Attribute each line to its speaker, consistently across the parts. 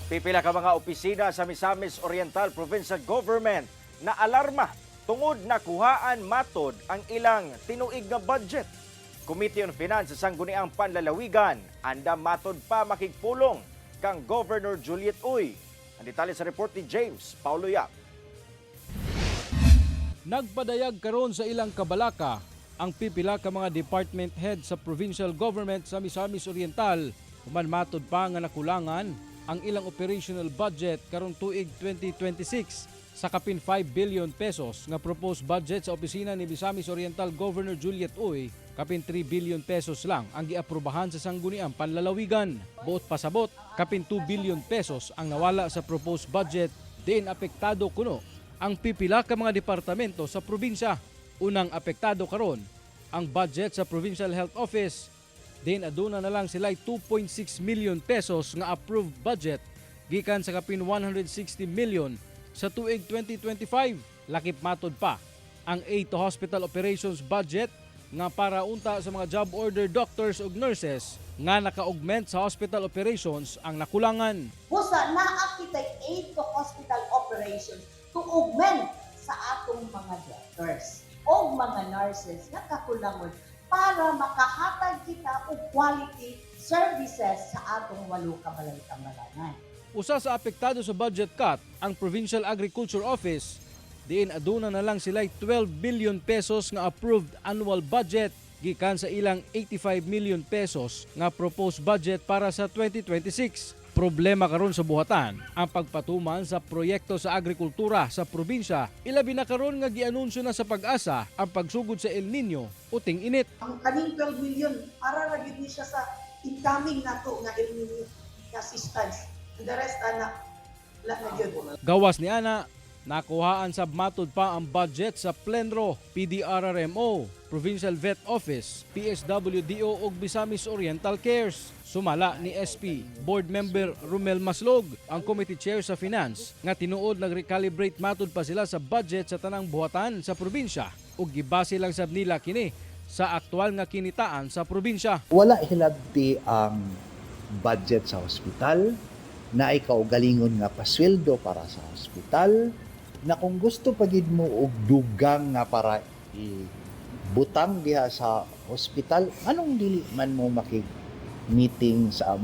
Speaker 1: Pipila ka mga opisina sa Misamis Oriental Provincial Government na alarma tungod nakuhaan matod ang ilang tinuig nga budget. Committee on Finance sa Sangguniang Panlalawigan andam matod pa makigpulong kang Governor Juliet Uy. Ang detalye sa report ni James Paulo Yap.
Speaker 2: Nagpadayag karon sa ilang kabalaka ang pipila ka mga department head sa provincial government sa Misamis Oriental human matod pa nga nakulangan ang ilang operational budget karong tuig 2026 sa kapin 5 billion pesos nga proposed budget sa opisina ni Misamis Oriental Governor Juliet Uy, kapin 3 billion pesos lang ang giaprobahan sa Sangguniang Panlalawigan. Buot pasabot, kapin 2 billion pesos ang nawala sa proposed budget, diin apektado kuno ang pipila ka mga departamento sa probinsya. Unang apektado karon ang budget sa Provincial Health Office. Din aduna na lang sila 2.6 million pesos nga approved budget gikan sa kapin 160 million sa tuig 2025. Lakip matod pa ang aid to hospital operations budget nga para unta sa mga job order doctors ug nurses nga naka-augment sa hospital operations ang nakulangan.
Speaker 3: Busa naa kitay aid to hospital operations to augment sa atong mga doctors o mga nurses nga kakulangon para makahatag kita og quality services sa atong walo ka balay-kambarangan.
Speaker 2: Usa sa apektado sa budget cut ang Provincial Agriculture Office, diin aduna na lang sila 12 billion pesos nga approved annual budget gikan sa ilang 85 million pesos nga proposed budget para sa 2026. Problema karon sa buhatan ang pagpatuman sa proyekto sa agrikultura sa probinsya, ilabi na karon nga gianunsyo na sa PAGASA ang pagsugod sa El Nino o ting-init.
Speaker 4: Ang kaning 12 million para ra gyud ni siya sa incoming nato nga El Nino nga assistance. And the rest ana wala na gyud.
Speaker 2: Gawas ni ana, nakuhaan sab matod pa ang budget sa Plenro, PDRRMO, Provincial Vet Office, PSWDO ug Misamis Oriental Cares. Sumala ni SP Board Member Romel Maslog, ang committee chair sa finance, nga tinuod nag-recalibrate matod pa sila sa budget sa tanang buhatan sa probinsya ug gibase lang sab nila kini sa aktual nga kinitaan sa probinsya.
Speaker 5: Wala hilabti ang budget sa hospital, na ikaw galingon nga pasweldo para sa hospital, na kung gusto pa gid mo og dugang nga para ibutang diha sa hospital, anong dili man mo makig meeting sa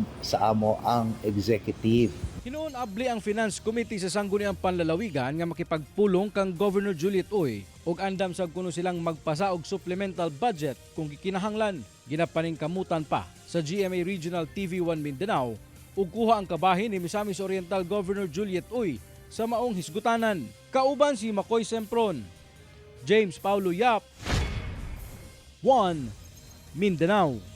Speaker 5: amo ang executive?
Speaker 2: Hinuon abli ang Finance Committee sa Sangguniang Panlalawigan nga makipagpulong kang Governor Juliet Uy ug andam sa kuno silang magpasa og supplemental budget kung gikinahanglan. Ginapaningkamutan pa sa GMA Regional TV 1 Mindanao ug kuha ang kabahin ni Misamis Oriental Governor Juliet Uy sa maong hisgutanan. Kauban si Makoy Sempron, James Paulo Yap, 1 Mindanao.